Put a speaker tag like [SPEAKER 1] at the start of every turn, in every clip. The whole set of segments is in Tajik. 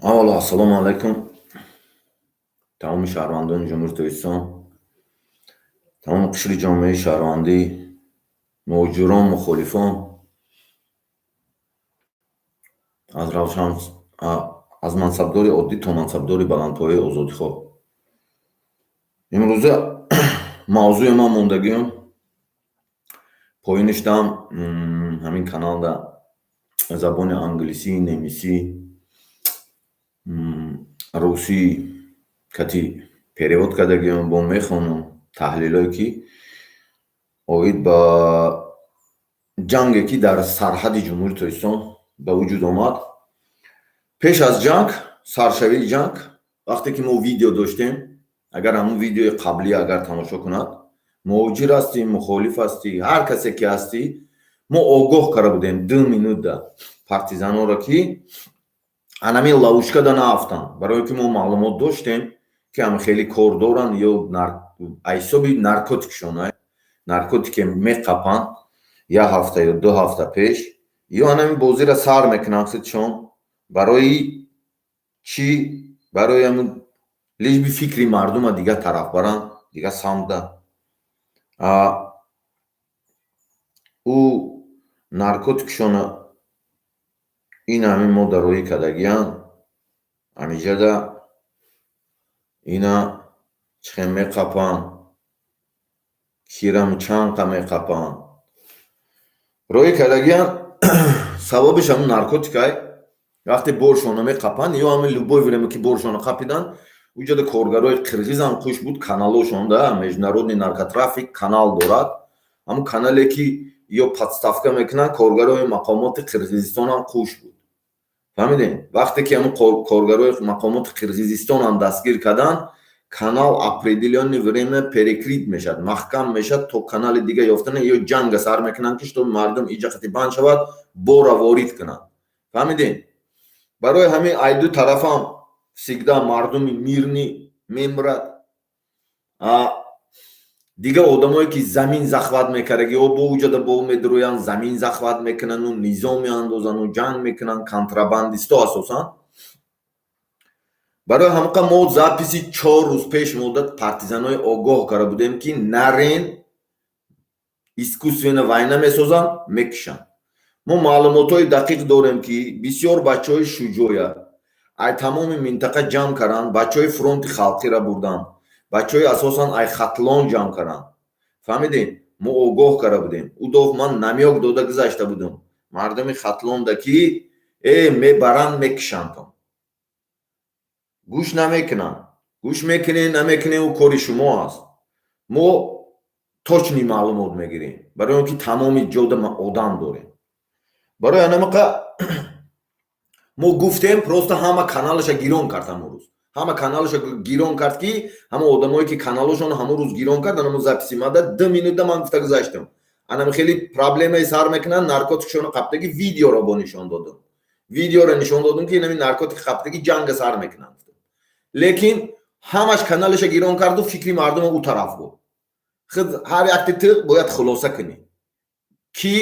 [SPEAKER 1] Аввало, ассалому алайкум, тамоми шаҳрвандони Ҷумҳури Тоҷикистон, тамоми қишри ҷомеаи шаҳрвандӣ, муҳоҷирон, мухолифон, аз равшан, аз мансабдори оддӣ то мансабдори баландпояи озодихоҳ. Имрӯза мавзӯи ман мондагиам поиништам ҳамин каналда забони англисӣ, немисӣ, русӣ кати перевод кардагиам, бо мехонам таҳлилое, ки оид ба ҷанге, ки дар сарҳади Ҷумҳури Тоҷикистон ба вуҷуд омад. Пеш аз ҷанг, саршавии ҷанг, вақте ки мо видео доштем, агар ҳамун видеои қаблӣ агар тамошо кунад, муҳоҷир ҳастӣ, мухолиф ҳастӣ, ҳар касе ки ҳастӣ, мо огоҳ карда будем 2 минута партизанҳоро, ки анамин ловушкада наафтанд, барое ки мо маълумот доштем, ки ҳам хеле кор доранд ё ҳисоби наркотикшон, наркотике меқапанд як ҳафта ё 2 ҳафта пеш, ё анамин бозиро сар мекунанд худшон. Барои чӣ? Барои ҳамун лишь бы фикри мардума дигар тараф баранд, дигар самтда. Ӯ наркотикшона ин ҳамин модда роҳӣ кардагиянд. Ҳамиҷада ина чӣ хел меқапанд, кирам чанқа меқапанд, роҳӣ кардагиянд. Сабабиш ҳамун наркотикай. Вақте боршона меқапанд ё ҳамин любое время ки боршона қапиданд, уҷода коргарои қирғизам хуш буд каналошонда, международный наркотрафик канал дорад. Ҳамун канале ки ё подставка мекунанд, коргарои мақомоти Қирғизистонам хуш буд. Фаҳмидем? Вақте ки ҳамун коргарои мақомоти Қирғизистонам дастгир карданд, канал определённое время перекрыт мешавад, маҳкам мешавад, то канали дига ёфтана. Ё ҷанга сар мекунанд, ки чтоб мардум иҷақати банд шавад, бора ворид кунанд. Фаҳмидем? Барои ҳамин ай ду тарафам всегда мардуми мирный мемирад. Дигар одамое ки замин захват мекардаги, ё бо уҷада бо медуроянд, замин захват мекунану низом меандозану ҷанг мекунанд, контрабандисто асосан. Барои ҳамқа мо записи 4 рӯз пеш муддат партизанои огоҳ карда будем, ки нарен, искусственно война месозанд, мекушанд. Мо маълумотҳои дақиқ дорем, ки бисёр бачаҳои шуҷоя ай тамоми минтақа ҷамъ карданд, бачаҳои фронти халқиро бурданд, бачаҳои асосан ай Хатлон ҷамъ карданд. Фаҳмидем? Мо огоҳ карда будем. Ӯ доф ман намёк дода гузашта будам мардуми Хатлонда, ки э мебаранд, мекушандтон. Гӯш намекунанд. Гӯш мекунед, намекунед, ӯ кори шумо аст. Мо точный маълумот мегирем, барои он ки тамоми ҷода одам дорем. Барои анамақа мо гуфтем, просто ҳама каналаша гирон кард. Ҳамон рӯз ҳама каналаша гирон кард, ки ҳама одамое ки каналошон ҳамон рӯз гирон кард, анамо записи мада 2 минута ман гуфта гузаштам, анам хеле проблемаи сар мекунанд, наркотикшоно қаптаги видеоро бо нишон додам, видеоро нишон додам, ки инами наркотик қаптаги ҷанга сар мекунанд. Лекин ҳамаш каналаша гирон карду фикри мардума ӯ тараф буд. Худ ҳар якти ту бояд хулоса кунӣ, ки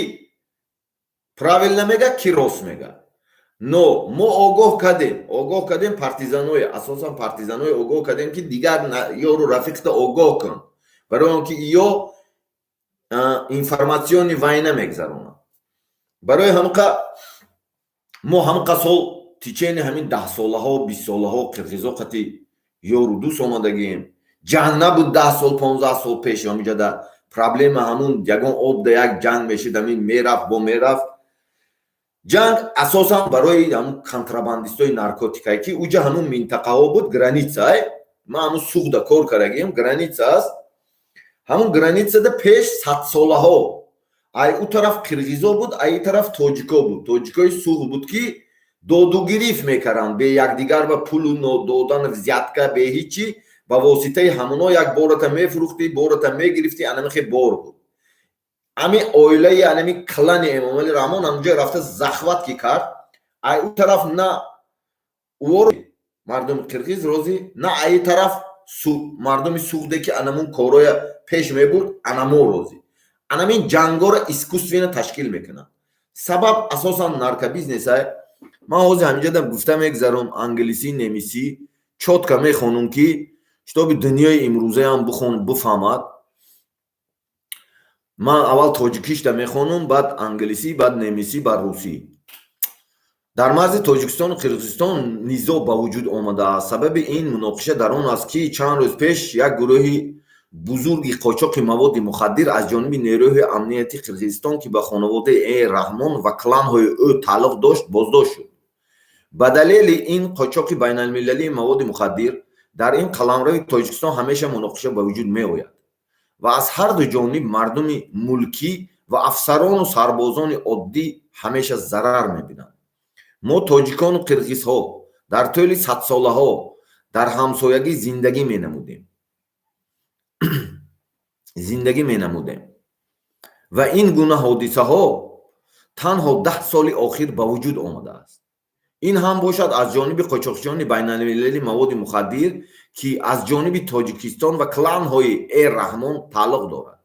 [SPEAKER 1] правильно мега, ки рост мега. Но мо огоҳ кардем, огоҳ кардем партизаное, асосан партизаное огоҳ кардем, ки дигар ёру рафиқта огоҳ кун, барои он ки ё информационный война мегзаронад. Барои ҳамқа мо ҳамқа сол, течение ҳамин 10 солаҳо, 20 солаҳо қирғизо қати ёру дӯст омадагием. Ҷанг набуд 10 сол, 15 сол пеш. Ҳамиҷада проблема ҳамун ягон обда як ҷанг мешид, ҳамин мерафт, бо мерафт. Ҷанг асосан барои ҳамун контрабандистои наркотикае, ки уҷа ҳамун минтақаҳо буд, граница. Ман ҳамун Суғда кор кардагием, граница аст. Ҳамун границада пеш садсолаҳо ай ӯ тараф қирғизо буд, ай ин тараф тоҷико буд. Тоҷикои Суғд буд, ки додугирифт мекарданд бе якдигар ба пулу додан, взятка, бе ҳичи, ба воситаи ҳамуно як бората мефурӯхтӣ, бората мегирифтӣ. Анамихе бор буд. Ами оилаи анами клани Эмомали Раҳмон ҳамунҷо рафта захват ки кард, ай ӯ тараф на уоро мардуми қирғиз розӣ, на ай тараф мардуми Суғде, ки анамун корҳоя пеш мебурд, анамо розӣ. Анамин ҷангоро искусственно ташкил мекунанд. Сабаб асосан наркобизнесай. Ман ҳозир ҳаминҷа гуфта мегзарам, англисӣ, немисӣ чётко мехонам, ки чтобы дунёи имрӯзаам бихон, бифаҳмад. Ман аввал тоҷикишта мехонам, баъд англисӣ, баъд немисӣ, баъд русӣ. Дар марзи Тоҷикистону Қирғизистон низоъ ба вуҷуд омадааст. Сабаби ин муноқиша дар он аст, ки чанд рӯз пеш як гурӯҳи бузурги қочоқи маводи мухаддир аз ҷониби нерӯҳои амнияти Қирғизистон, ки ба хонаводаи э Раҳмон ва кланҳои ӯ тааллуқ дошт, боздошт шуд. Ба далели ин қочоқи байналмилалии маводи мухаддир дар ин қаламрави Тоҷикистон ҳамеша муноқиша ба вуҷуд меояд ва аз ҳарду ҷониб мардуми мулкӣ ва афсарону сарбозони оддӣ ҳамеша зарар мебинанд. Мо, тоҷикону қирғизҳо, дар тӯли садсолаҳо дар ҳамсоягӣ зиндагӣ менамудем ва ин гуна ҳодисаҳо танҳо 10 соли охир ба вуҷуд омадааст. Ин ҳам бошад аз ҷониби қочоқчиёни байналмилалии маводи мухаддир, ки аз ҷониби Тоҷикистон ва кланҳои э Раҳмон тааллуқ дорад.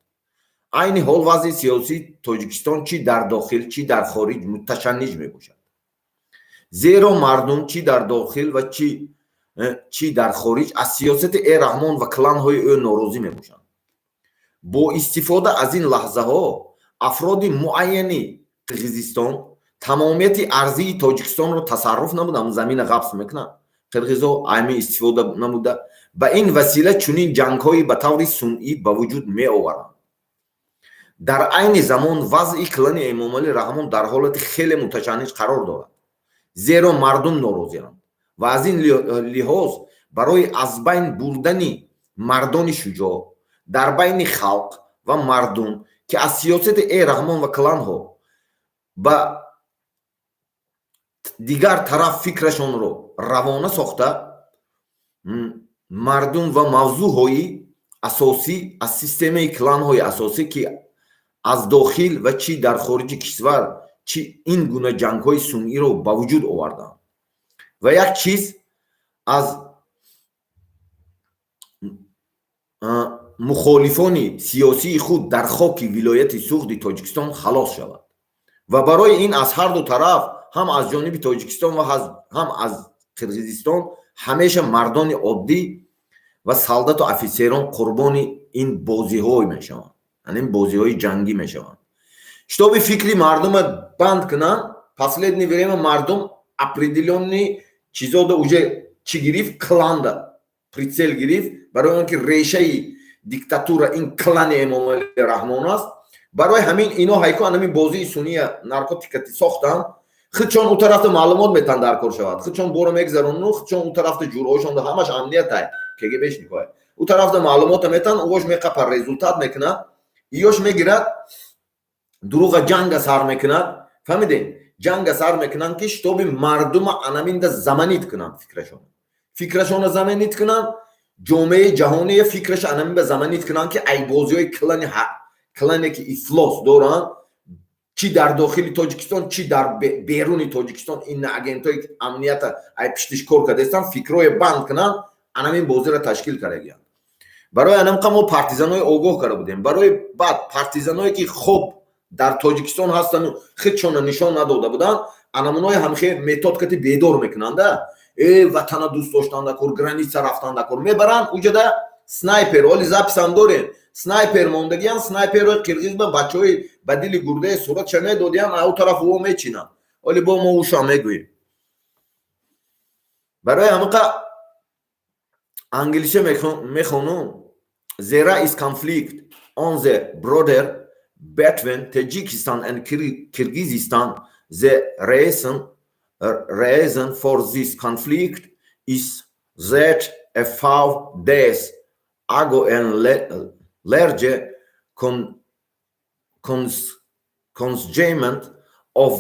[SPEAKER 1] Айни ҳол вазъи сиёсии Тоҷикистон чӣ дар дохил, чӣ дар хориҷ муташанниҷ мебошад, зеро мардум чӣ дар дохил ва чӣ дар хориҷ аз сиёсати э Раҳмон ва кланҳои ӯ норозӣ мебошанд. Бо истифода аз ин лаҳзаҳо афроди муайяни Қирғизистон тамомияти арзии Тоҷикистонро тасарруф намуда, замина ғасб мекунанд қирғизо, ами истифода намуда, ба ин васила чунин ҷангҳои ба таври сунъӣ ба вуҷуд меоваранд. Дар айни замон вазъи клани Эмомалӣ Раҳмон дар ҳолати хеле муташанниҷ қарор дорад, зеро мардум норозианд ва аз ин лиҳоз барои аз байн бурдани мардони шуҷоъ дар байни халқ ва мардум, ки аз сиёсати э Раҳмон ва кланҳо ба дигар тараф фикрашонро равона сохта, мардум ва мавзӯъҳои асосӣ аз системаи кланҳои асосӣ, ки аз дохил ва чӣ дар хориҷи кишвар, чӣ ин гуна ҷангҳои сунъиро ба вуҷуд оварданд ва як чиз аз мухолифони сиёсии худ дар хоки вилояти Суғди Тоҷикистон халос шавад. Ва барои ин аз ҳарду тараф, ҳам аз ҷониби Тоҷикистон ва ҳам аз Қирғизистон, ҳамеша мардони оддӣ ва солдату офитсерон қурбони ин бозиҳо мешаванд, ин бозиҳои ҷангӣ мешаванд. Чтобы фикри мардума банд кунанд, последнее время мардум определённый чизода уже чӣ гирифт, кланда прицел гирифт, барои он ки решаи диктатура ин клани Эмомали Раҳмон аст. Барои ҳамин ино ҳайко анамин бозии суния наркотикати сохтанд. Худшон у тарафта маълумот метан, дар кор шавад, худшон боро мегзарону худшон у тарафта ҷуръошонда ҳамаш амниятай, КГБшникҳое у тарафта маълумота метан, уош меқапа, результат мекунад, иёш мегирад, дуруға ҷанга сар мекунад. Фаҳмидем, ҷанга сар мекунанд, ки чтобы мардума анаминда заманить кунанд, фикрашона заманить кунанд, ҷомеаи ҷаҳония фикраша анаминда заманить кунанд, ки ай бозиҳои клани, клане ки ифлос доранд, чӣ дар дохили Тоҷикистон, чӣ дар беруни Тоҷикистон, ин агентҳои амнията ай пиштиш кор кардастанд, фикрҳое банд кунанд, анамин бозиро ташкил кардагиянд. Барои анамқа мо партизанои огоҳ карда будем. Барои баъд партизаное, ки хоб дар Тоҷикистон ҳастану худшона нишон надода буданд, анамунои ҳамхе методкати бедор мекунанда, э ватана дӯст доштанда кор, граница рафтанда кор мебаранд. Уҷада снайпер, оли записам дорем, снайпер мондагиян, снайперои қирғиз ба бачаҳои ба дили гурдаи суратша медодиян, ау тараф во мечинанд. Оли бо мо уша мегӯем. Барои ҳамақа англиша мехонум. There is conflict on the border between Tajikistan and Kyrgyzstan. The reason for this conflict is that a few days ago a large consignment of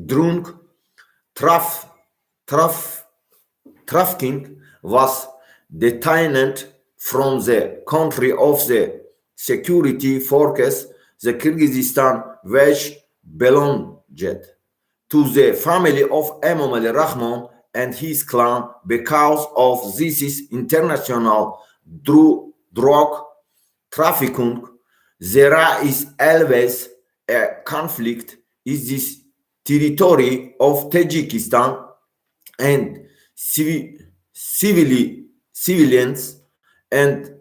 [SPEAKER 1] drug trafficking was detained from the country of the security forces the Kyrgyzstan, which belonged to the family of Emomali Rahmon and his clan. Because of this is international drug trafficking, there is always a conflict in this territory of Tajikistan and civilians and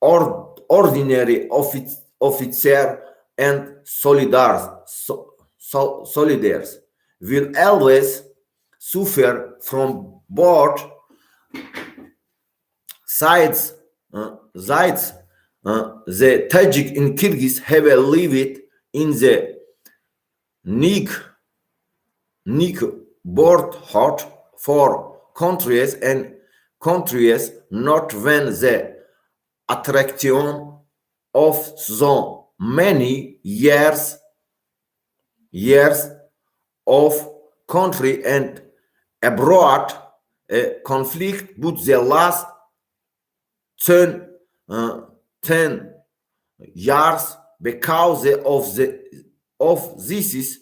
[SPEAKER 1] ordinary officer and soldiers will always suffer from both sides. The Tajik and Kyrgyz have lived in the neighborhood for countries and countries, not when the attraction of so many years of country and abroad a conflict, but the last 10 years because of this is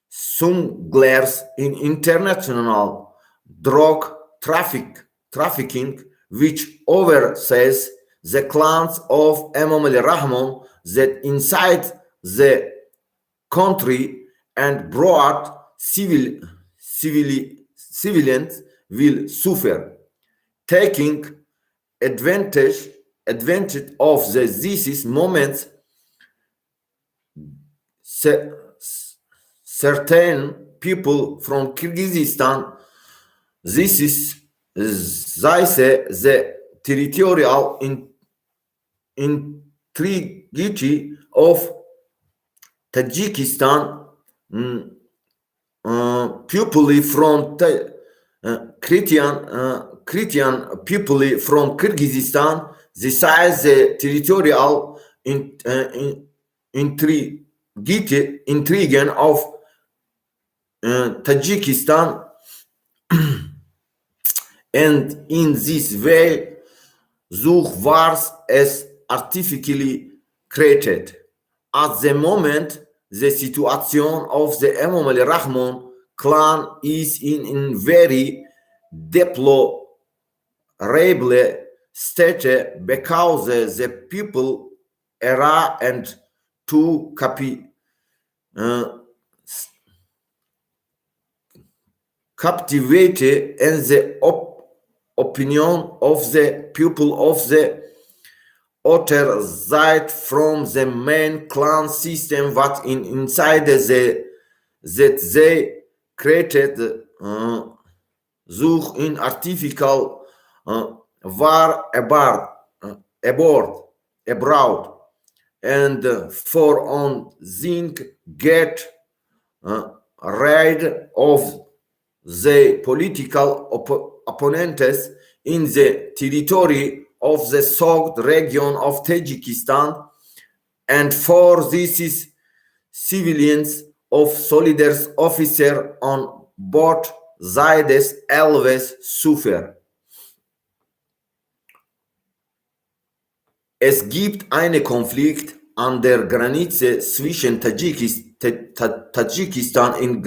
[SPEAKER 1] smugglers in international drug trafficking, which oversees the clans of Emomali Rahmon that inside the country and broad civilians will suffer, taking advantage of the this moments. Certain people from Kyrgyzstan, this is the territorial integrity of Tajikistan, people from Christian people from Kyrgyzstan, this is the territorial integrity of Tajikistan, and in this way such wars as artificially created. At the moment, the situation of the Emomali Rahmon clan is in very deplorable state because the people era and to copy captivate and the opinion of the people of the other side from the main clan system what in inside the that they created such in artificial war abroad and for on thing get rid of the political opponents in the territory of the Sogd region of Tajikistan, and for this is civilians of soldiers officer on both sides always suffer. Es gibt einen Konflikt an der Grenze zwischen Tadschikistan und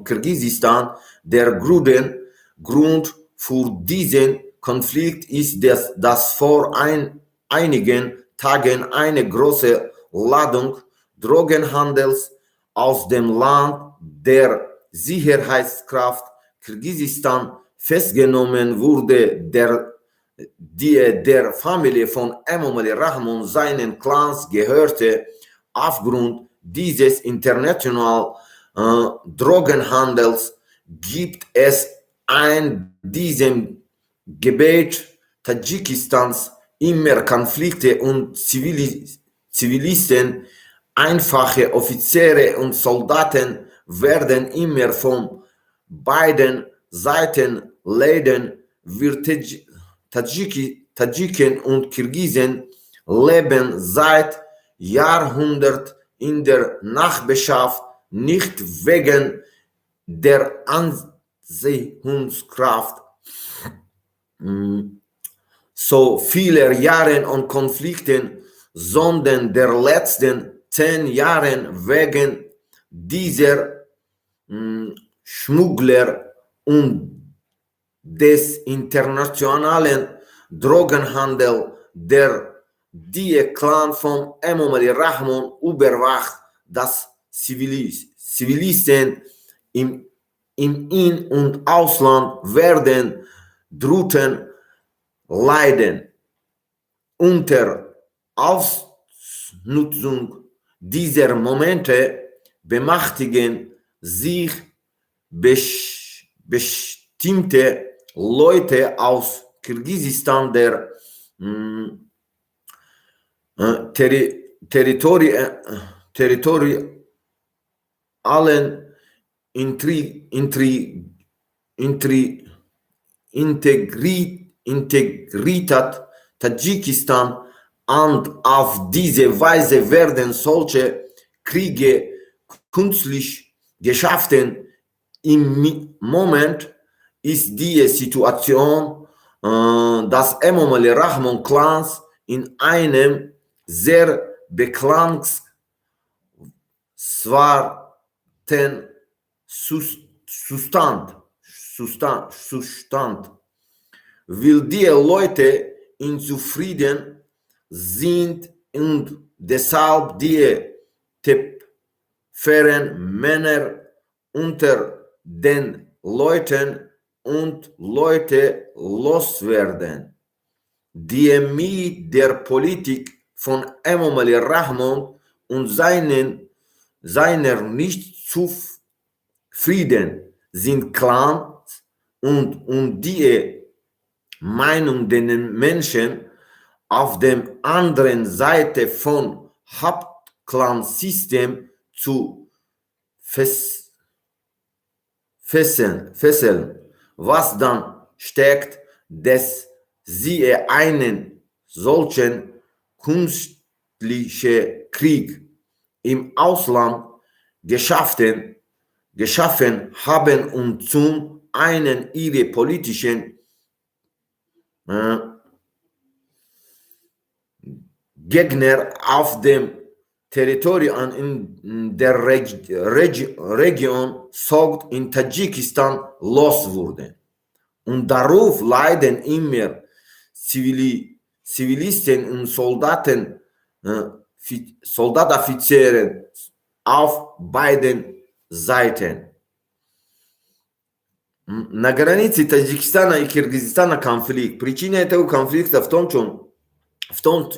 [SPEAKER 1] Kirgisistan. Der Grund für diesen Konflikt ist, dass vor einigen Tagen eine große Ladung Drogenhandels aus dem Land der Sicherheitskraft Kirgisistan festgenommen wurde, die der Familie von Emomali Rahmon seinen Clans gehörte. Aufgrund dieses internationalen Drogenhandels gibt es in diesem Gebiet Tadschikistans immer Konflikte und Zivilisten, einfache Offiziere und Soldaten werden immer von beiden Seiten leiden. Wir Tadschiken und Kirgisen leben seit Jahrhunderten in der Nachbarschaft, nicht wegen der Anziehungskraft so vieler Jahren und Konflikten, sondern der letzten 10 Jahren wegen dieser Schmuggler und des internationalen Drogenhandels, der die Clan von Emomali Rahmon überwacht, dass Zivilisten im In- und Ausland werden drunter leiden. Unter Ausnutzung dieser Momente bemächtigen sich bestimmte Leute aus Kirgisistan der territorialen Integrität Tadschikistan und auf diese Weise werden solche Kriege künstlich geschaffen. Im Moment ist die Situation, dass Emomali Rahmon Clans in einem sehr beklagenswerten Zustand, weil die Leute unzufrieden sind und deshalb die tapferen Männer unter den Leuten und Leute loswerden, die mit der Politik von Emomali Rahmon und seiner nicht zufrieden sind. Clans und die Meinung den Menschen auf dem anderen Seite von Hauptclan-System zu fesseln, was dann stärkt, dass sie einen solchen künstlichen Krieg im Ausland geschaffen haben und zum einen ihre politischen Gegner auf dem Territorium in der Region Sogd in Tadschikistan loswurden. Und darauf leiden immer Zivilisten und Soldaten, Soldatoffiziere auf beiden Seiten. На границе Таджикистана и Киргизстана конфликт. Причина этого конфликта в том,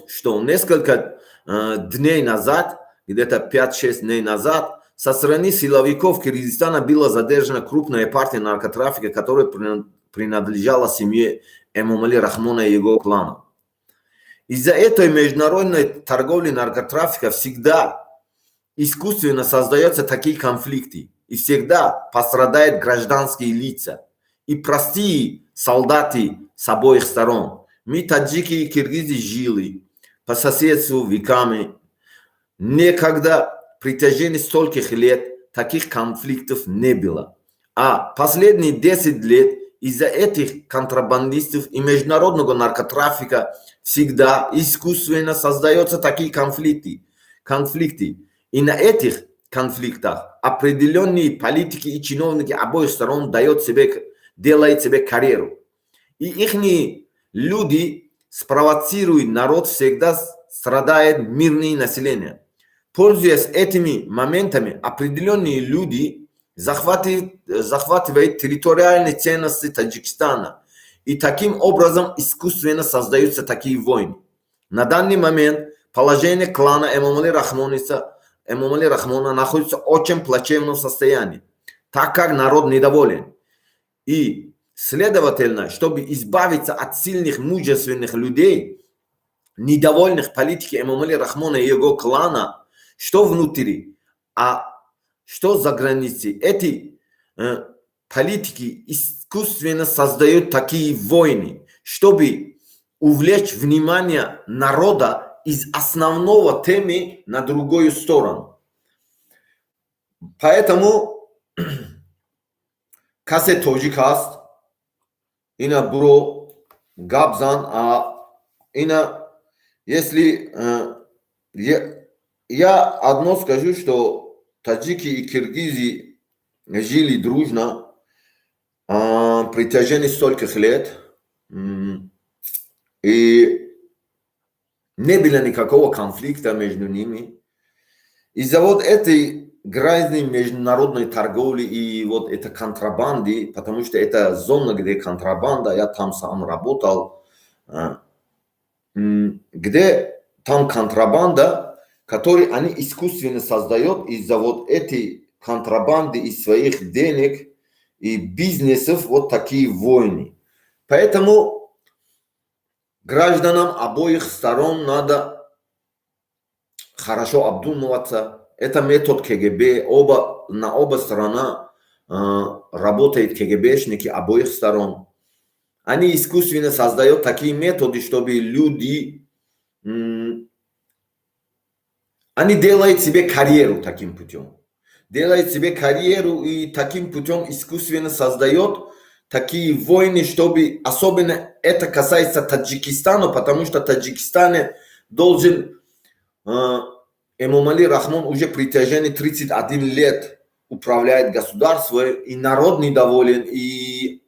[SPEAKER 1] что несколько дней назад, где-то 5-6 дней назад, со стороны силовиков Киргизстана была задержана крупная партия наркотрафика, которая принадлежала семье Эмомали Рахмона и его клана. Из-за этой международной торговли наркотрафика всегда искусственно создаются такие конфликты. И всегда пострадают гражданские лица и простые солдаты с обоих сторон. Мы, таджики и киргизы, жили по соседству веками. Никогда протяжении стольких лет таких конфликтов не было. А последние 10 лет из-за этих контрабандистов и международного наркотрафика всегда искусственно создаются такие конфликты. Конфликты. И на этих конфликтах определенные политики и чиновники обоих сторон делают себе карьеру. И их люди спровоцируют народ, всегда страдает мирное население. Пользуясь этими моментами, определенные люди захватывают территориальные ценности Таджикистана. И таким образом искусственно создаются такие войны. На данный момент положение клана Эмомали Рахмона находится в очень плачевном состоянии, так как народ недоволен. И, следовательно, чтобы избавиться от сильных, мужественных людей, недовольных политикой Эмомали Рахмона и его клана, что внутри, а что за границей, эти политики искусственно создают такие войны, чтобы увлечь внимание народа из основного темы на другую сторону. Поэтому касе тоҷик аст, ина буро гап зан, а ина если я одно скажу, что таджики и киргизы жили дружно протяжении стольких лет, и не было никакого конфликта между ними. Из-за вот этой грязной международной торговли и вот это контрабанды, потому что это зона, где контрабанда, я там сам работал, где там контрабанда, которую они искусственно создают из-за вот этой контрабанды, из своих денег и бизнесов вот такие войны. Поэтому гражданам обоих сторон надо хорошо обдумываться. Это метод КГБ. На оба сторона работают КГБшники обоих сторон. Они искусственно создают такие методы, чтобы люди. Они делают себе карьеру таким путем. Делают себе карьеру и таким путем искусственно создает такие войны, чтобы. Особенно это касается Таджикистана, потому что Таджикистане должен. Эмомали Рахмон уже протяжении 31 лет управляет государством, и народ недоволен, и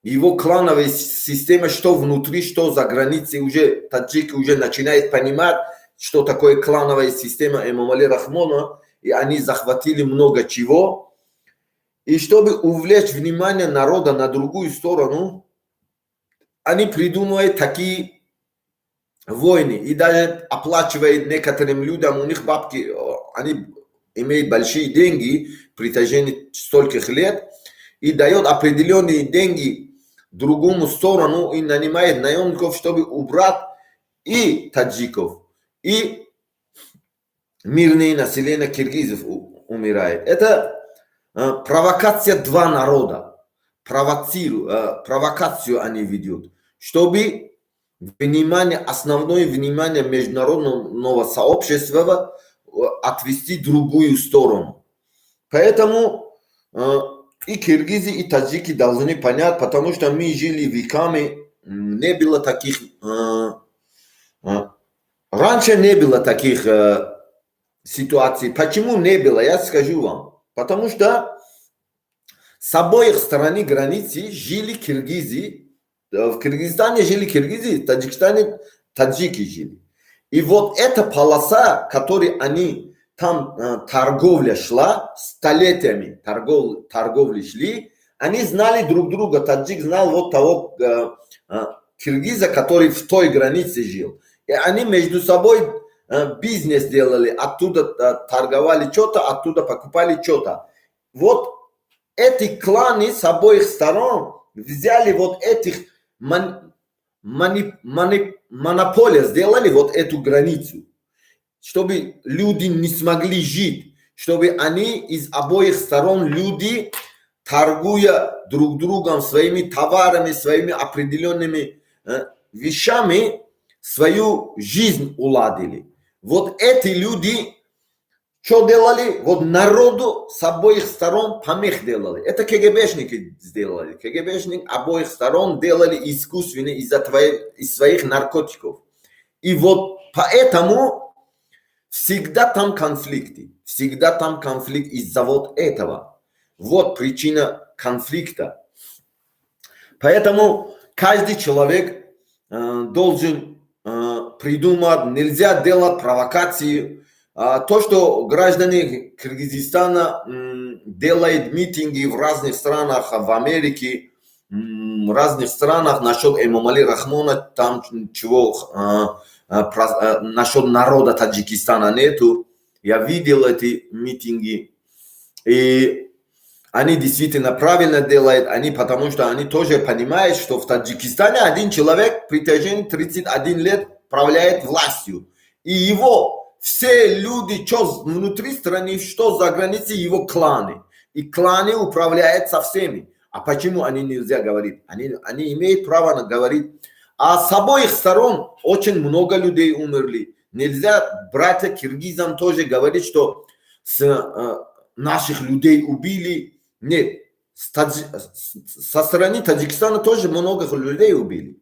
[SPEAKER 1] его клановая система, что внутри, что за границей, уже таджики уже начинают понимать, что такое клановая система Эмомали Рахмона, и они захватили много чего. И чтобы увлечь внимание народа на другую сторону, они придумывают такие войны и даже оплачивают некоторым людям, у них бабки, они имеют большие деньги при протяжении стольких лет, и дает определенные деньги другому сторону и нанимает наемников, чтобы убрать и таджиков, и мирное население киргизов умирает. Это провокация два народа. Провокацию они ведут, чтобы внимание, основное внимание международного сообщества отвести в другую сторону. Поэтому и киргизы, и таджики должны понять, потому что мы жили веками, не было таких, раньше не было таких ситуаций. Почему не было, я скажу вам. Потому что с обоих сторон границы жили киргизы, в Киргизстане жили киргизы, в Таджикистане таджики жили. И вот эта полоса, которой они там торговля шла, столетиями торговли шли, они знали друг друга. Таджик знал вот того киргиза, который в той границе жил. И они между собой бизнес делали, оттуда торговали что-то, оттуда покупали что-то. Вот эти кланы с обоих сторон взяли вот этих монополия, сделали вот эту границу, чтобы люди не смогли жить, чтобы они из обоих сторон люди, торгуя друг другом своими товарами, своими определенными вещами, свою жизнь уладили. Вот эти люди что делали? Вот народу с обоих сторон помех делали. Это КГБшники сделали. КГБшники обоих сторон делали искусственно из своих наркотиков. И вот поэтому всегда там конфликты. Всегда там конфликт из-за вот этого. Вот причина конфликта. Поэтому каждый человек должен придумать, нельзя делать провокации. То, что граждане Киргизстана делают митинги в разных странах, в Америке, в разных странах насчет Эмомали Рахмона, там чего насчет народа Таджикистана нету. Я видел эти митинги. И они действительно правильно делают, они, потому что они тоже понимают, что в Таджикистане один человек в протяжении 31 лет управляет властью. И его все люди, что внутри страны, что за границей, его кланы. И кланы управляют со всеми. А почему они нельзя говорить? Они имеют право говорить. А с обоих сторон очень много людей умерли. Нельзя братья киргизам тоже говорить, что наших людей убили. Нет, со стороны Таджикистана тоже много людей убили.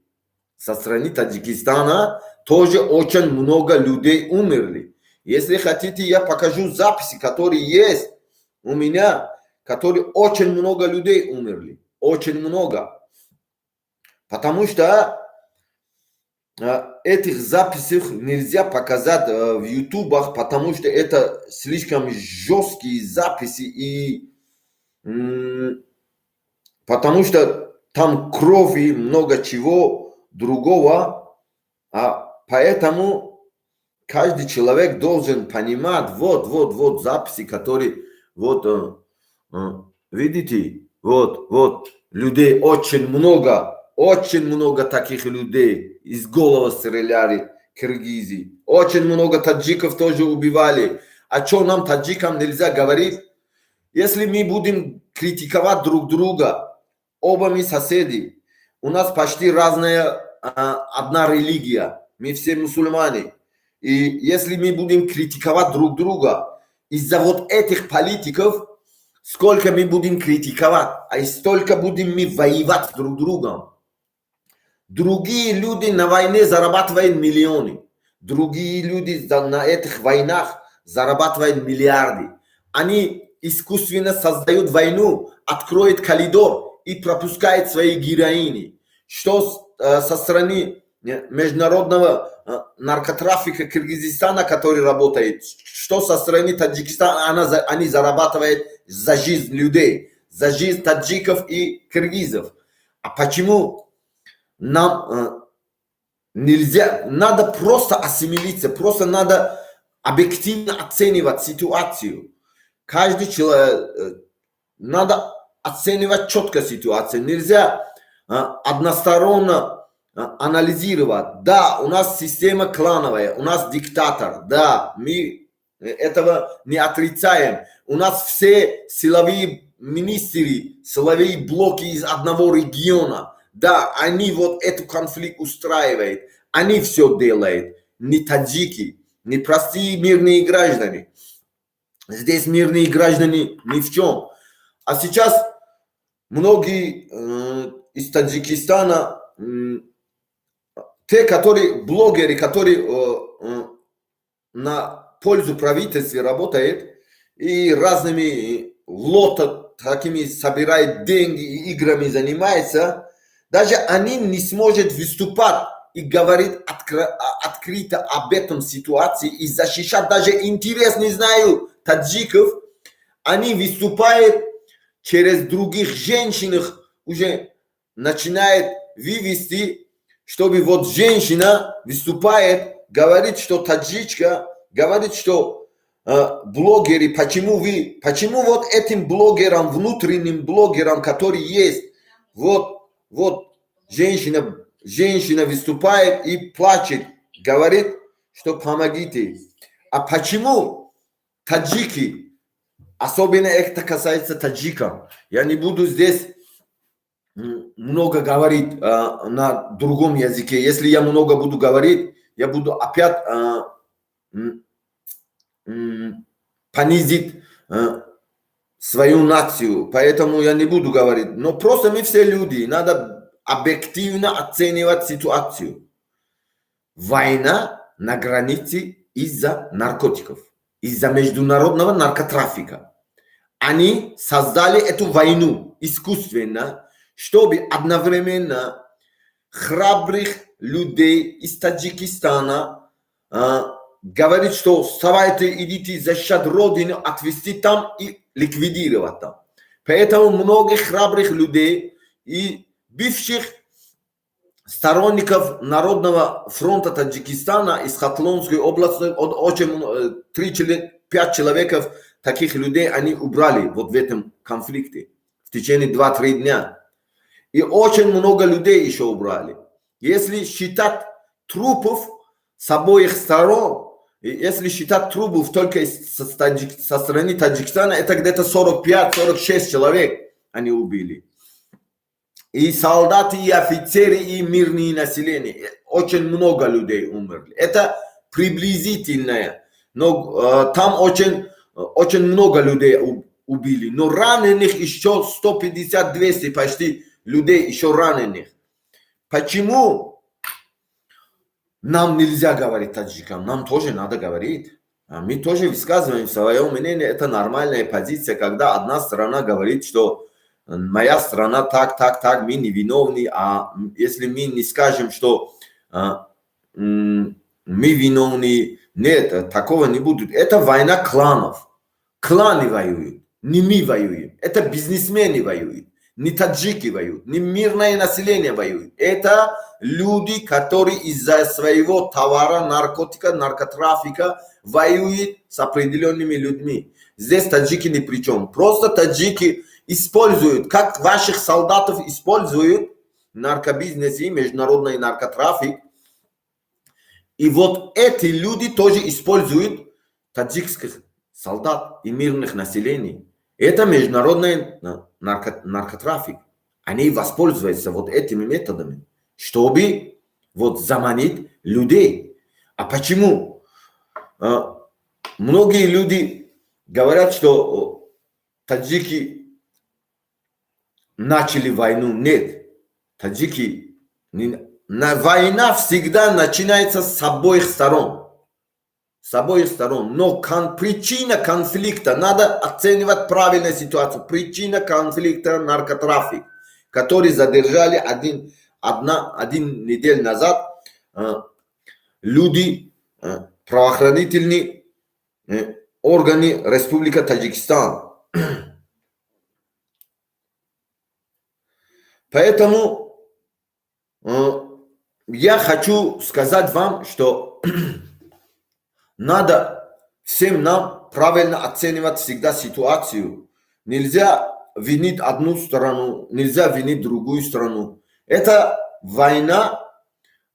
[SPEAKER 1] Со стороны Таджикистана тоже очень много людей умерли. Если хотите, я покажу записи, которые есть у меня, которые очень много людей умерли. Очень много. Потому что Этих записей нельзя показать в ютубах, потому что это слишком жесткие записи и потому что там кровь и много чего другого, а поэтому каждый человек должен понимать, вот, вот, вот записи, которые, вот, видите, вот, вот, людей очень много таких людей из головы стреляли киргизы. Очень много таджиков тоже убивали. А что, нам, таджикам, нельзя говорить? Если мы будем критиковать друг друга, оба мы соседи, у нас почти разная, одна религия, мы все мусульмане. И если мы будем критиковать друг друга из-за вот этих политиков, сколько мы будем критиковать, а и столько будем мы воевать друг с другом. Другие люди на войне зарабатывают миллионы. Другие люди на этих войнах зарабатывают миллиарды. Они искусственно создают войну, откроют коридор и пропускают свои героини. Что со стороны международного наркотрафика Киргизистана, который работает, что со стороны Таджикистана, они зарабатывают за жизнь людей, за жизнь таджиков и киргизов. А почему нам нельзя? Надо просто ассимилиться, просто надо объективно оценивать ситуацию. Каждый человек, надо оценивать четко ситуацию. Нельзя односторонне анализировать. Да, у нас система клановая, у нас диктатор, да, мы этого не отрицаем. У нас все силовые министры, силовые блоки из одного региона. Да, они вот эту конфликт устраивают, они все делают, не таджики, не простые мирные граждане. Здесь мирные граждане ни в чем. А сейчас многие из Таджикистана, те, которые блогеры, которые на пользу правительства работают и разными лото такими собирают деньги и играми занимаются, даже они не смогут выступать и говорить открыто об этом ситуации и защищать даже интерес, не знаю, таджиков, они выступают через других женщин, уже начинает вывести, чтобы вот женщина выступает, говорит, что таджичка, говорит, что блогеры, почему вы, почему вот этим блогерам, внутренним блогерам, которые есть, вот, вот женщина выступает и плачет, говорит, что помогите. А почему таджики, особенно это касается таджиков, я не буду здесь много говорить на другом языке. Если я много буду говорить, я буду опять понизить свою нацию. Поэтому я не буду говорить. Но просто мы все люди. Надо объективно оценивать ситуацию. Война на границе из-за наркотиков, из-за международного наркотрафика. Они создали эту войну искусственно, чтобы одновременно храбрых людей из Таджикистана говорит, что вставайте, идите защищать родину, отвести там и ликвидировать там. Поэтому многих храбрых людей и бывших сторонников Народного фронта Таджикистана из Хатлонской области, очень, три, пять человеков, таких людей они убрали вот в этом конфликте в течение 2-3 дня. И очень много людей еще убрали. Если считать трупов с обоих сторон, если считать трупов только со стороны Таджикистана, это где-то 45-46 человек они убили. И солдаты, и офицеры, и мирные население. Очень много людей умерли. Это приблизительное. Но там очень, очень много людей убили. Но раненых еще 150-200 почти людей еще раненых. Почему нам нельзя говорить, таджикам? Нам тоже надо говорить. А мы тоже высказываем свое мнение. Это нормальная позиция, когда одна страна говорит, что моя страна так, так, так, мы не виновны, а если мы не скажем, что Мы виновны. Нет, такого не будет. Это война кланов. Кланы воюют, не мы воюем. Это бизнесмены воюют, не таджики воюют, не мирное население воюет. Это люди, которые из-за своего товара, наркотика, наркотрафика воюют с определенными людьми. Здесь таджики ни при чем. Просто таджики используют, как ваших солдатов используют наркобизнес и международный наркотрафик. И вот эти люди тоже используют таджикских солдат и мирных населений. Это международный наркотрафик. Они воспользуются вот этими методами, чтобы вот заманить людей. А почему? Многие люди говорят, что таджики начали войну. Нет, таджики не. Война всегда начинается с обоих сторон. С обоих сторон. Но причина конфликта, надо оценивать правильно ситуацию. Причина конфликта — наркотрафик, который задержали один неделю назад люди, правоохранительные органы Республики Таджикистан. Поэтому я хочу сказать вам, что надо всем нам правильно оценивать всегда ситуацию. Нельзя винить одну сторону, нельзя винить другую сторону. Это война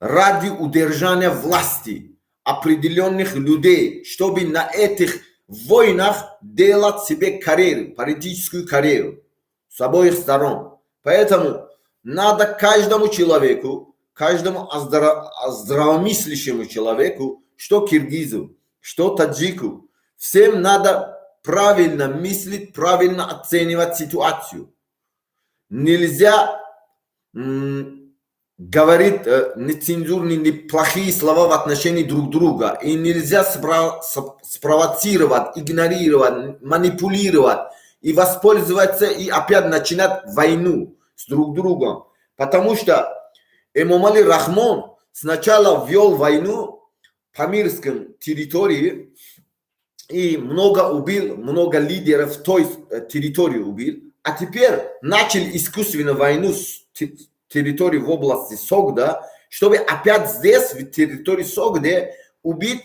[SPEAKER 1] ради удержания власти определенных людей, чтобы на этих войнах делать себе карьеру, политическую карьеру с обоих сторон. Поэтому надо каждому человеку, каждому здравомыслящему человеку, что киргизу, что таджику, всем надо правильно мыслить, правильно оценивать ситуацию. Нельзя говорить нецензурные, неплохие слова в отношении друг друга. И нельзя спровоцировать, игнорировать, манипулировать и воспользоваться и опять начинать войну с друг другом. Потому что Эмомали Рахмон сначала ввел войну по Памирской территории и много убил, много лидеров той территории убил. А теперь начал искусственную войну с территории в области Согда, чтобы опять здесь, в территории Согде, убить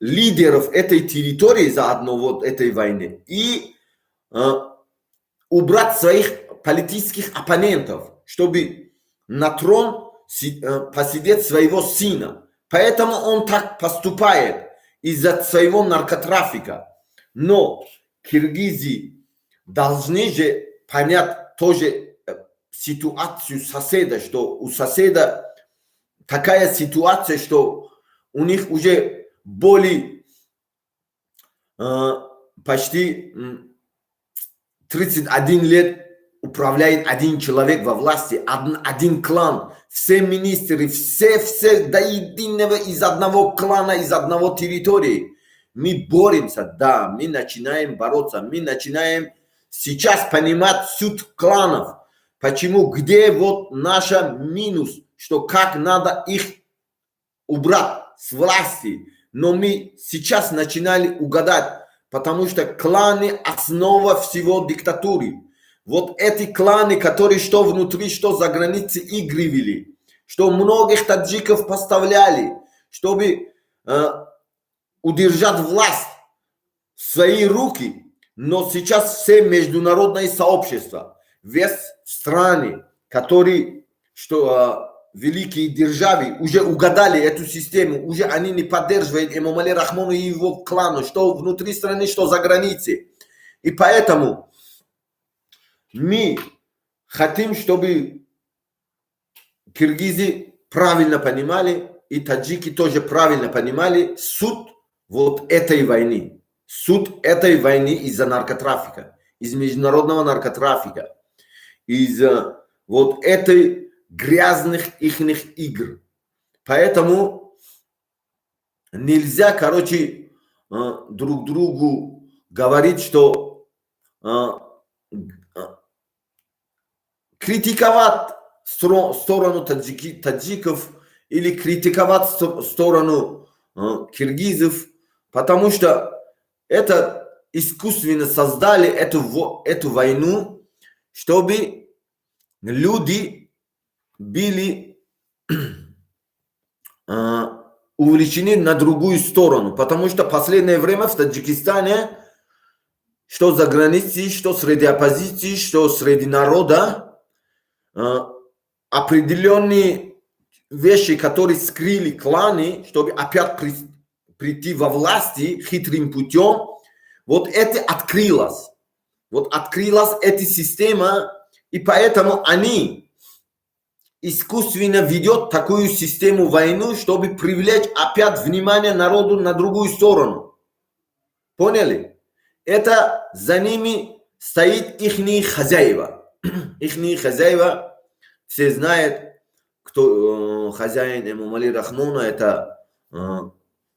[SPEAKER 1] лидеров этой территории заодно вот этой войны и убрать своих политических оппонентов, чтобы на трон посидеть своего сына. Поэтому он так поступает из-за своего наркотрафика. Но киргизы должны же понять тоже ситуацию соседа, что у соседа такая ситуация, что у них уже более почти 31 лет управляет один человек во власти, один клан, все министры, все до единого из одного клана, из одного территории. Мы боремся, да, мы начинаем бороться, мы начинаем сейчас понимать суть кланов, почему, где вот наша минус, что как надо их убрать с власти. Но мы сейчас начинали угадать, потому что кланы основа всего диктатуры. Вот эти кланы, которые что внутри, что за границей игры вели, что многих таджиков поставляли, чтобы удержать власть в свои руки. Но сейчас все международное сообщество, весь страны, которые, что великие державы, уже угадали эту систему, уже они не поддерживают Эмомали Рахмону и его клану, что внутри страны, что за границей. И поэтому мы хотим, чтобы киргизы правильно понимали, и таджики тоже правильно понимали суть вот этой войны. Суть этой войны из-за наркотрафика, из международного наркотрафика, из вот этой грязных ихних игр. Поэтому нельзя, короче, друг другу говорить, что критиковать сторону таджиков или критиковать сторону киргизов, потому что это искусственно создали эту войну, чтобы люди были увлечены на другую сторону. Потому что последнее время в Таджикистане, что за границей, что среди оппозиции, что среди народа, определенные вещи, которые скрыли кланы, чтобы опять прийти во власти хитрым путем, вот это открылось. Вот открылась эта система, и поэтому они искусственно ведет такую систему войну, чтобы привлечь опять внимание народу на другую сторону. Поняли? Это за ними стоит ихние хозяева. Ихние хозяева, все знают, кто хозяин Эмомали Рахмона, это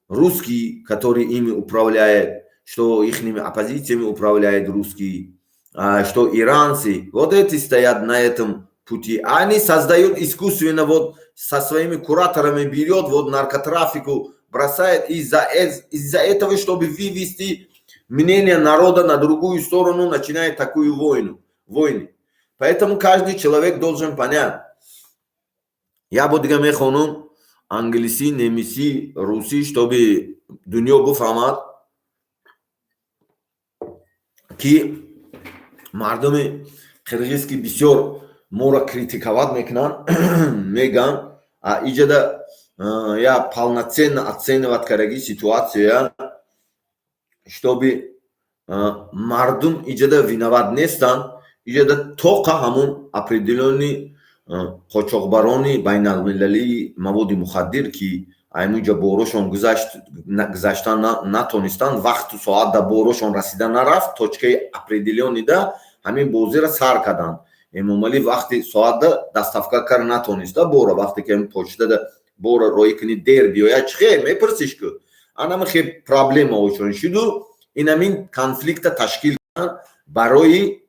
[SPEAKER 1] русский, который ими управляет, что ихними оппозициями управляет русский, что иранцы. Вот эти стоят на этом пути. Они создают искусственно, вот со своими кураторами берет, вот наркотрафику бросает из-за этого, чтобы вывести мнение народа на другую сторону, начинает такую войну. Войны. Поэтому каждый человек должен понять. Я бо дига мехонум англисӣ, немисӣ, русӣ, чтобы дунё буфаҳмад, ки мардуми қирғиз, ки бисёр моро критиковать мекунанд, меган, иҷада я полноценно оценивать караги ситуация, чтобы мардум иҷада виноват нестанд. Иҷада тоқа ҳамун определённый қочоқбарони байналмилалии маводи мухаддир, ки аймуҷа борошон гузаштан натонистанд, вақту соат да борошон расида нарафт, точкаи определённый да ҳамин бозиро сар карданд. Эмомалӣ вақти соатда доставка кар натониста бора. Вақте ки почтада бора роӣ кунӣ, дер биёяд, чӣ хел мепурсиш ку? Анама хел проблемаошон шуду, инамин конфликта ташкил барои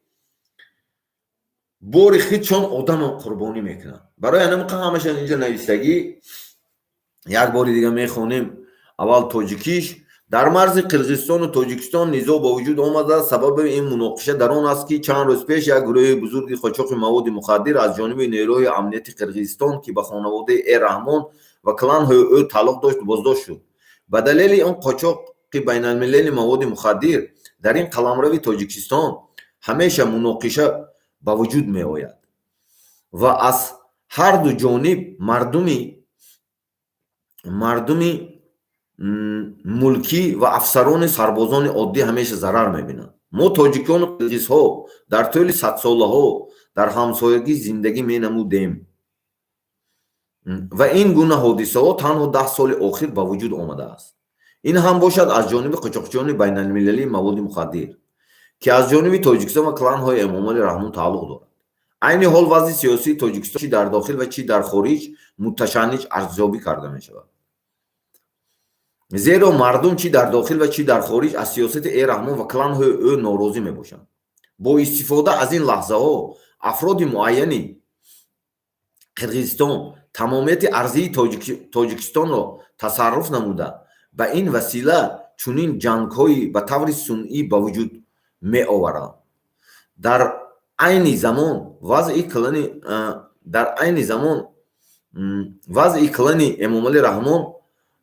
[SPEAKER 1] бори худшон одама қурбонӣ мекунанд. Барои анамиқа ҳамашон инҷа навистагӣ. Як бори дига мехонем, аввал тоҷикиш. Дар марзи Қирғизистону Тоҷикистон низоъ ба вуҷуд омада. Сабаби ин муноқиша дар он аст, ки чанд рӯз пеш як гурӯҳи бузурги қочоқи маводи мухаддир аз ҷониби нерӯҳои амнияти Қирғизистон, ки ба хонаводаи Э Раҳмон ва кланҳои ӯ тааллуқ дошт, боздошт шуд. Ба далели он қочоқи байналмилалии маводи мухаддир дар ин қаламрави Тоҷикистон ҳамеша муноқиша ба вуҷуд меояд ва аз ҳарду ҷониб мардуми мулкӣ ва афсарони сарбозони оддӣ ҳамеша зарар мебинанд. Мо, тоҷикону қирғизҳо, дар тӯли садсолаҳо дар ҳамсоягӣ зиндагӣ менамудем ва ин гуна ҳодисаҳо танҳо 10 соли охир ба вуҷуд омадааст. Ин ҳам бошад аз ҷониби қочоқчиёни байналмилалии маводи мухаддир, ки аз ҷониби Тоҷикистон ва кланҳои Эмомали Раҳмон тааллуқ дорад. Айни ҳол вазъи сиёсии Тоҷикистон чи дар дохил ва чи дар хориҷ муташанниҷ арзёбӣ карда мешавад, зеро мардум чӣ дар дохил ва чӣ дар хориҷ аз сиёсати Э Раҳмон ва кланҳои ӯ норозӣ мебошанд. Бо истифода аз ин лаҳзаҳо афроди муайяни Қирғизистон тамомияти арзии Тоҷикистонро тасарруф намуда, ба ин васила чунин ҷангҳои ба таври сунъӣ ба вуҷуд меоваранд. Дар айни замон вазъи клани Эмомалӣ Раҳмон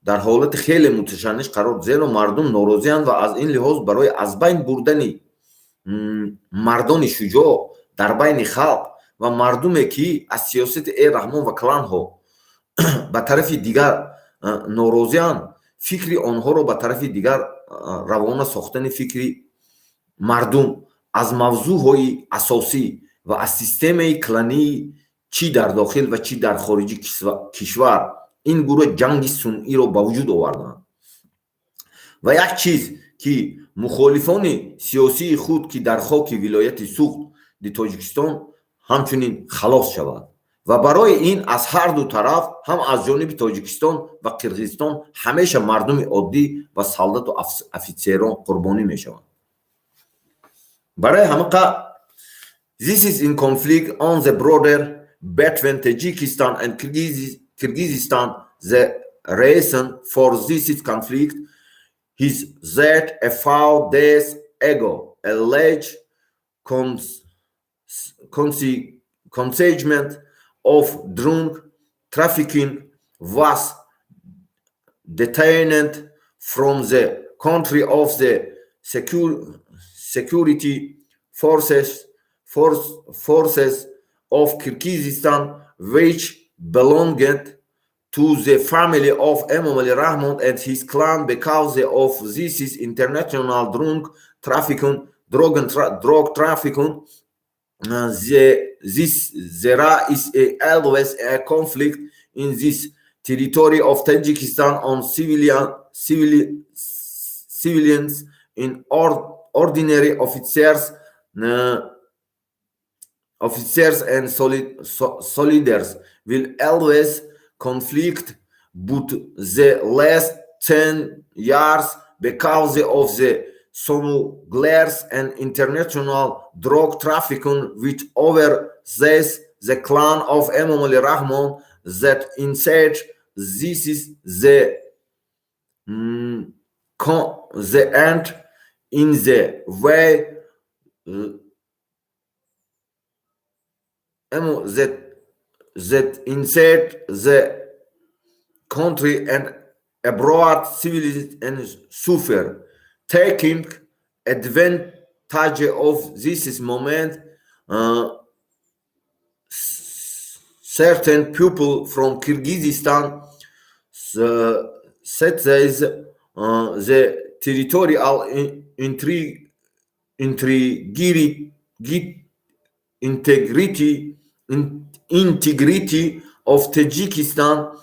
[SPEAKER 1] дар ҳолати хеле муташанниҷ қарор, зеро мардум норозианд ва аз ин лиҳоз барои аз байн бурдани мардони шуҷоъ дар байни халқ ва мардуме, ки аз сиёсати Э Раҳмон ва кланҳо ба тарафи дигар норозианд, фикри онҳоро ба тарафи дигар равона сохтани фикри мардум аз мавзӯъҳои асосӣ ва аз системаи клании чӣ дар дохил ва чӣ дар хориҷи кишвар ин гурӯҳ ҷанги сунъиро ба вуҷуд оварданд. Ва як чиз, ки мухолифони сиёсии худ, ки дар хоки вилояти Суғди Тоҷикистон ҳамчунин халос шавад. Ва барои ин аз ҳарду тараф, ҳам аз ҷониби Тоҷикистон ва Қирғизистон, ҳамеша мардуми оддӣ ва солдату офитсерон қурбонӣ мешаванд. Барои ҳамақа this is in conflict on the border between Tajikistan and Kyrgyz. Kyrgyzstan. The reason for this conflict is that a few days ago, a large consignment of drug trafficking was detained from the country of the security forces of Kyrgyzstan, which belonged to the family of Emomali Rahmon and his clan. Because of this is international drug trafficking, drug trafficking, there is always a conflict in this territory of Tajikistan on civilians in ordinary officers and soldiers will always conflict, but the last 10 years, because of the smugglers and international drug trafficking which oversees the clan of Emomali Rahmon, that inside this is the end in the way that inside the country and abroad civilians and suffer. Taking advantage of this moment, certain people from Kyrgyzstan seize the territorial integrity of Tajikistan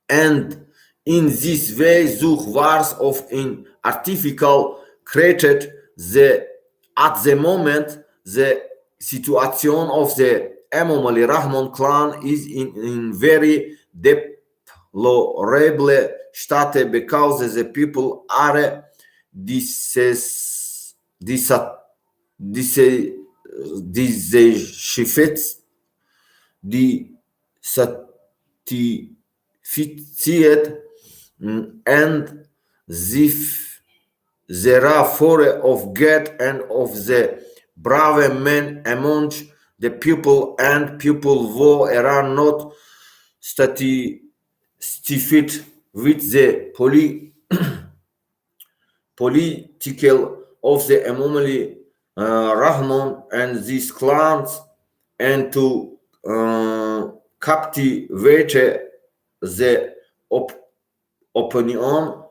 [SPEAKER 1] and in this way such wars of in artificial created. The at the moment, the situation of the Emomali Rahmon clan is in very deplorable state because the people are dissatisfied and if there are four of get and of the brave men among the people and people who are not satisfied with the political of the Emomali Rahmon and these clans, and to captivate the opinion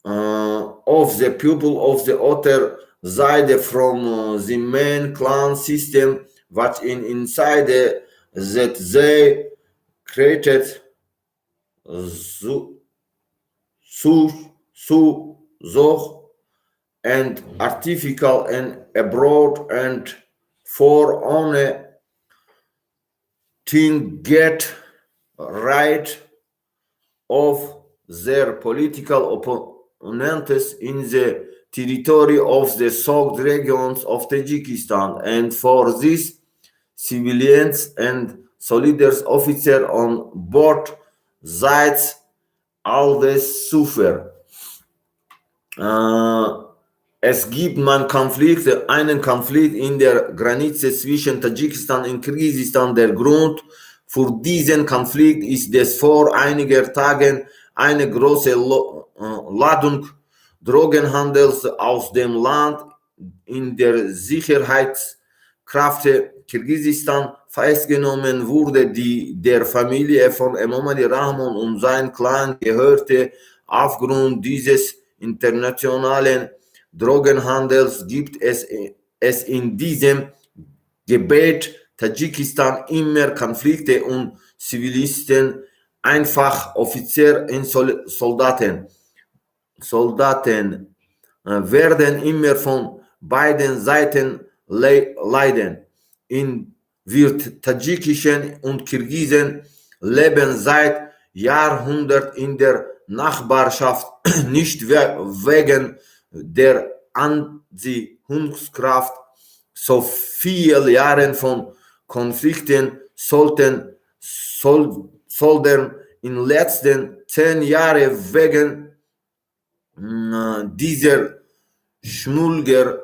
[SPEAKER 1] of the people of the other side from the main clan system what in inside that they created so and artificial and abroad and for only thing get rid of their political opponents in the territory of the Soghd regions of Tajikistan, and for this civilians and soldiers officers on both sides always suffer. Es gibt man Konflikte, einen Konflikt in der Grenze zwischen Tadschikistan und Kirgisistan. Der Grund für diesen Konflikt ist, dass vor einigen Tagen eine große Ladung Drogenhandels aus dem Land in der Sicherheitskräfte Kirgisistan festgenommen wurde, die der Familie von Emomali Rahmon und sein Clan gehörte. Aufgrund dieses internationalen Drogenhandels gibt es in diesem Gebiet Tadschikistan immer Konflikte und Zivilisten, einfach Offizier und Soldaten werden immer von beiden Seiten leiden. In wir Tadschikischen und Kirgisen leben seit Jahrhunderten in der Nachbarschaft, nicht wegen der Anziehungskraft. So viele Jahre von Konflikten sollten sondern in letzten 10 Jahren wegen dieser Schmuggler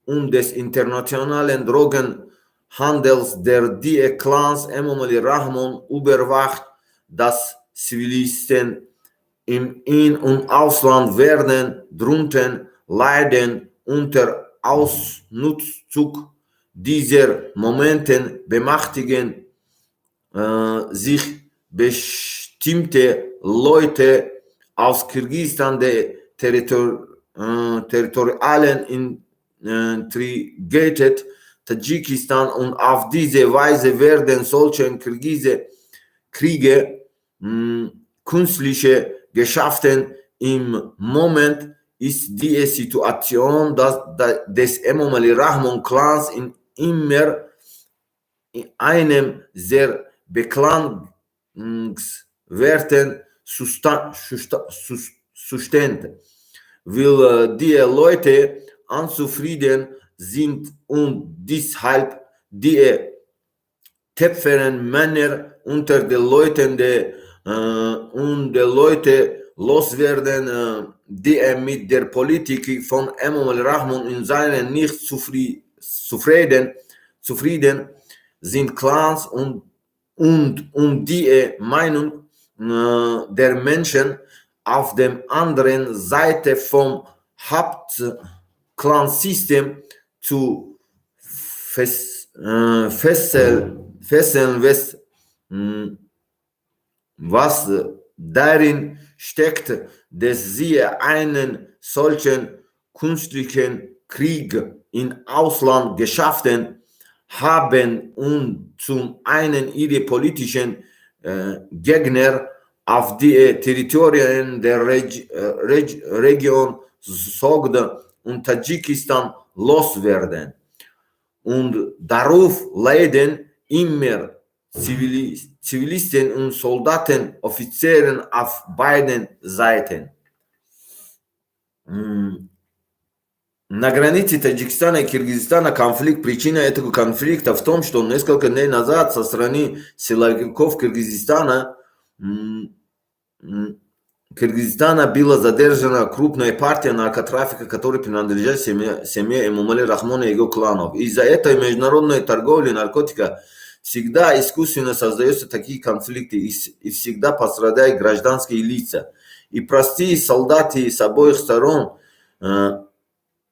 [SPEAKER 1] und des internationalen Drogenhandels, der die Clans Emomali Rahmon überwacht, dass Zivilisten im In- und Ausland werden drunter leiden. Unter Ausnutzung dieser Momenten bemächtigen sich bestimmte Leute aus Kirgisistan der territorialen Integrität Tadschikistan und auf diese Weise werden solche Kriege künstliche geschaffen. Im Moment ist die Situation dass des Emomali Rahmon Clans in immer einem sehr beklagenswerten Zustand, weil die Leute unzufrieden sind und deshalb die tapferen Männer unter den Leuten und die Leute loswerden, die mit der Politik von Emomali Rahmon in seinen nicht zufrieden sind Clans und um die Meinung der Menschen auf dem anderen Seite vom Hauptclan-System zu fesseln, was darin steckt, dass sie einen solchen künstlichen Krieg im Ausland geschaffen haben und zum einen ihre politischen Gegner auf die Territorien der Region Sogd und Tadschikistan loswerden. Und darauf leiden immer Zivilisten und Soldaten, Offizieren auf beiden Seiten. На границе Таджикистана и Киргизстана конфликт. Причина этого конфликта в том, что несколько дней назад со стороны силовиков Киргизстана была задержана крупная партия наркотрафика, которая принадлежит семье Эмомали Рахмона и его кланов. Из-за этой международной торговли наркотика всегда искусственно создаются такие конфликты и всегда пострадают гражданские лица. И простые солдаты с обоих сторон.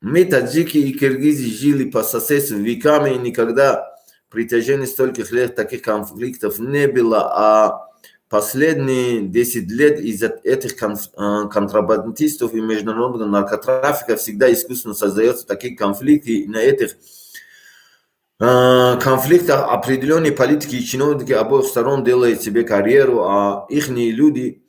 [SPEAKER 1] Мы, таджики и киргизы, жили по соседству веками, и никогда протяжении стольких лет таких конфликтов не было, а последние 10 лет из-за этих контрабандистов и международного наркотрафика всегда искусственно создаются такие конфликты, и на этих конфликтах определенные политики и чиновники обоих сторон делают себе карьеру, а их люди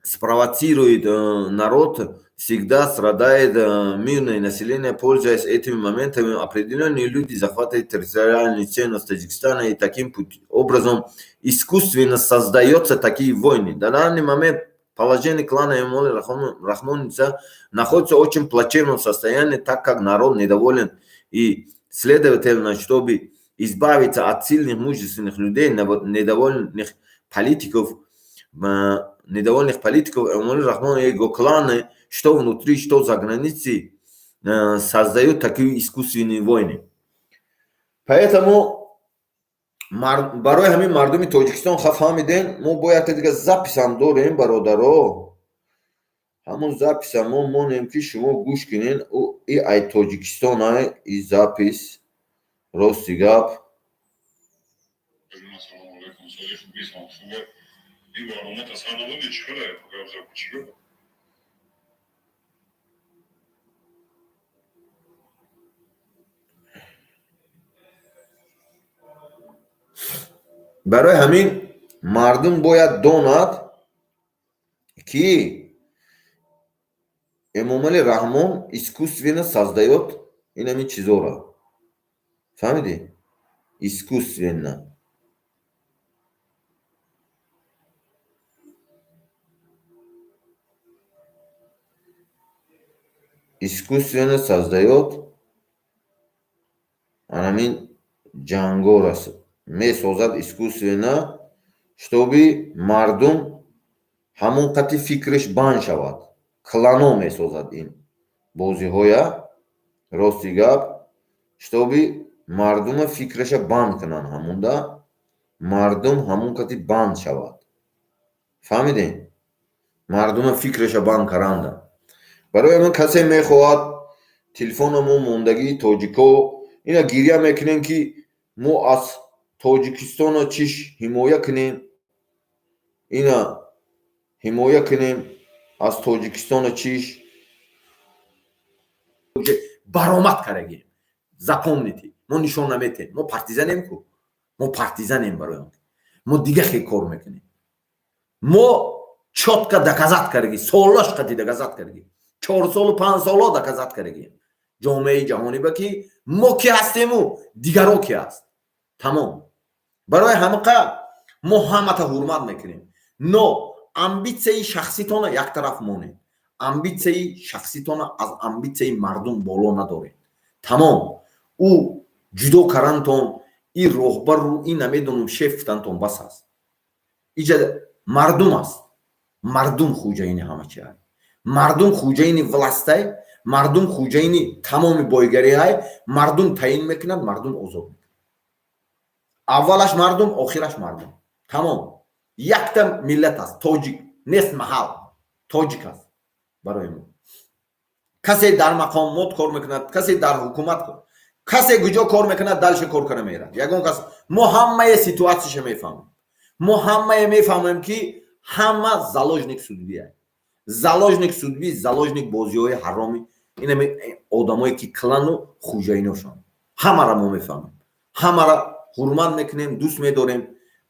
[SPEAKER 1] спровоцируют народ, всегда страдает мирное население. Пользуясь этими моментами, определенные люди захватывают территориальную ценность Таджикистана, и таким образом искусственно создаются такие войны. На данный момент положение клана Эмомали Рахмоница находится в очень плачевном состоянии, так как народ недоволен, и, следовательно, чтобы избавиться от сильных мужественных людей, недовольных политиков, Эмомали Рахмон и его кланы, что внутри, что за границей, создают такие искусственные войны. Поэтому барои ҳамин мардуми Тоҷикистон ха фаҳмидем, мо бояд дига записам дорем, бародаро, ҳамон записа мо монем, ки шумо гӯш кунен. И ай Тоҷикистон ай и запись, рости гап.
[SPEAKER 2] Ассалому алайкум, Солих бисмам хубе. Ин барномата сар надодӣ, чӣ хеле гап зад, чӣ гап?
[SPEAKER 1] Барои ҳамин мардум бояд донад, ки Эмомали Раҳмон искусственно создаёт ин ҳамин чизоро, фаҳмидӣ, искусственно. Искусственно создаёт анамин ҷангора. Месозад искусственно, чтобы мардум ҳамон қати фикраш банд шавад. Клано месозад ин бозиҳоя, рости гап, чтобы мардума фикраша банд кунанд, ҳамунда мардум ҳамон қати банд шавад. Фаҳмидем? Мардума фикраша банд каранда. Барои ҳамин касе мехоҳад, телефона мо мондагии тоҷико ина гиря мекунем, ки мо аз Тоҷикистона чиш ҳимоя кунем, ина ҳимоя кунем аз Тоҷикистона чиш баромад кардагем. Запомните, мо нишон наметем, мо партизанем ку, мо партизанем. Барои он мо дига хел кор мекунем. Мо чётко доказать кардаги, солаш қати доказать кардаги, 4 солу 5 соло доказать кардагем ҷомеаи ҷаҳонӣ ба, ки мо ки ҳастему дигаро ки аст. Тамом. Барои ҳамақа мо ҳамата ҳурмат мекунем, но амбитсияи шахситона як тараф монед, амбитсияи шахситона аз амбитсияи мардум боло надоред. Тамом. Ӯ ҷудо карантон, и роҳбару и намедонам шеф гуфтантон бас аст. Иҷа мардум аст, мардум хуҷаини ҳама чи ай, мардум хуҷаини властай, мардум хуҷаини тамоми бойгариҳай. Мардум таъин мекунад, мардум озод мекунад. Аввалаш мардум, охираш мардум. Тамом. Якта миллат аст, тоҷик нест, маҳал тоҷик аст. Барои мо касе дар мақомот кор мекунад, касе дар ҳукумат, касе куҷо кор мекунад, дальше кор кара мерад. Ягон кас, мо ҳамаи ситуатсияша мефаҳмем, мо ҳамае мефаҳмем, ки ҳама заложник судьбы, заложник судьбы, заложник бозиҳои ҳароми инами одамое ки клану хуҷаиношон. Ҳамара мо мефаҳмем, ҳамара ҳурмат мекунем, дӯст медорем.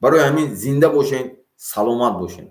[SPEAKER 1] Барои ҳамин зинда бошем, саломат бошем.